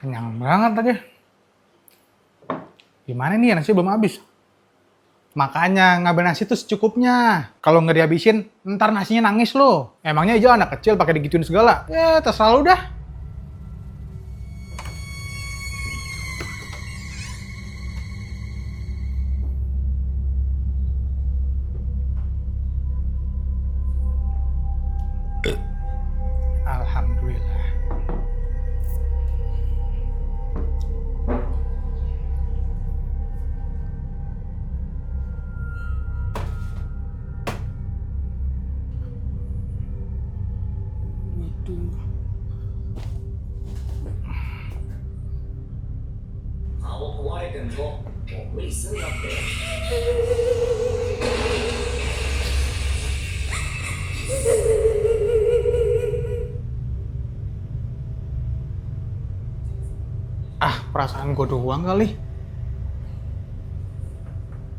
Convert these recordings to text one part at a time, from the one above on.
Kenyang banget aja. Gimana nih nasi belum habis? Makanya ngambil nasi tuh secukupnya. Kalau nggak dihabisin, ntar nasinya nangis loh. Emangnya aja anak kecil pakai digituin segala. Ya terserah lu dah. Alhamdulillah. Itu. 顔壊れてんぞ。もう無理すんなって。Ah, perasaan gue doang kali.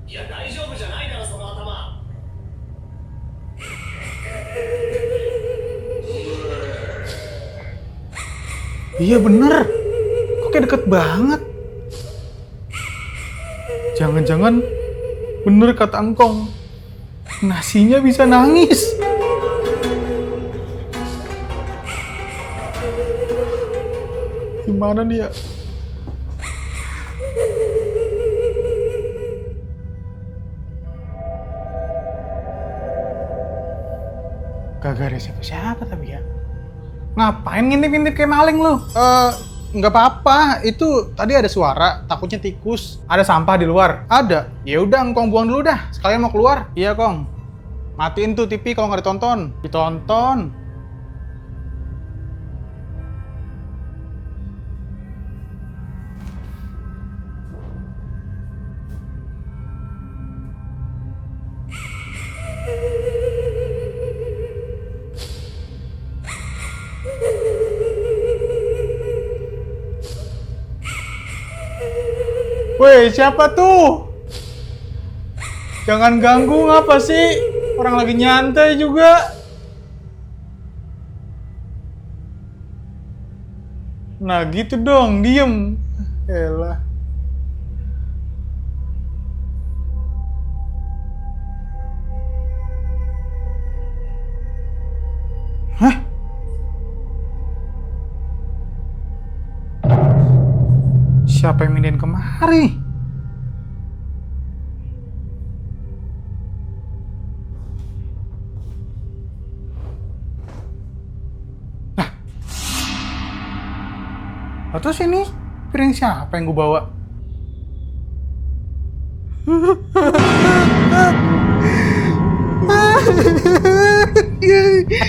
いや大丈夫じゃないだろその頭。Iya bener. Kok kayak deket banget? Jangan-jangan bener kata Engkong. Nasinya bisa nangis. Gimana nih ya? Kagak ada siapa-siapa tapi ya. Ngapain ngintip-ngintip kayak maling lu? Nggak apa-apa. Itu tadi ada suara, takutnya tikus. Ada sampah di luar. Ada. Ya udah, Engkong buang dulu dah. Sekalian mau keluar. Iya, Kong. Matiin tuh TV kalau nggak ditonton. Ditonton. Woi, siapa tuh? Jangan ganggu, ngapa sih? Orang lagi nyantai juga. Nah gitu dong, diem. Elah. Hah? Siapa yang mindahin kemari? Nah, terus ini piring siapa yang gue bawa?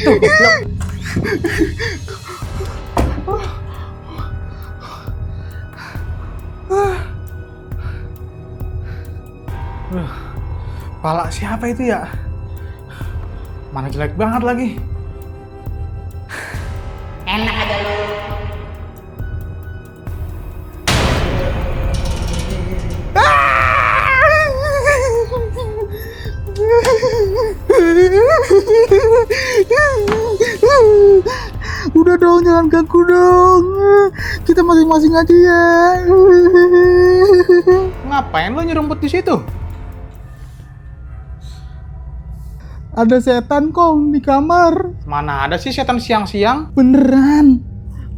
Aduh, goblok. Pala siapa itu ya? Mana jelek banget lagi. Enak aja lu. Udah dong, jangan ganggu dong. Kita masing-masing aja ya. Ngapain lo nyerempet di situ? Ada setan Kong di kamar. Mana ada sih setan siang-siang? Beneran.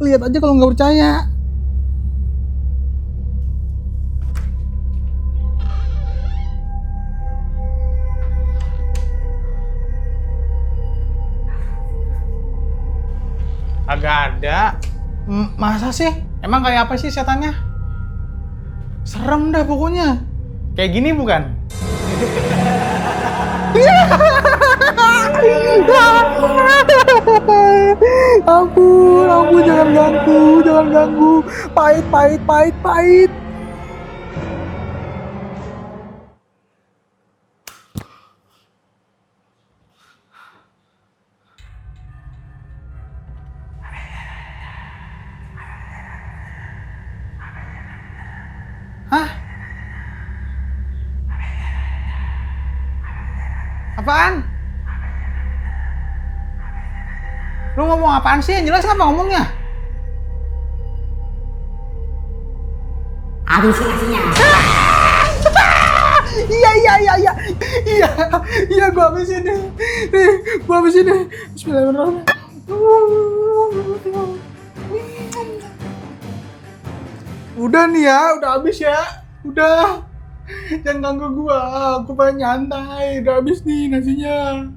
Lihat aja kalau nggak percaya. Agak ada. Masa sih? Emang kayak apa sih setannya? Serem dah pokoknya. Kayak gini bukan? Ampun, jangan ganggu. Pahit. Hah? Apaan? Lu ngomong apaan sih? Yang jelas apa ngomongnya? Habisin nasinya. Iya, gua habisin nih. Gua habisin nih. Bismillahirrahmanirrahim. Udah nih ya, udah habis ya. Udah. Jangan ganggu gua pengen nyantai. Udah habis nih nasinya.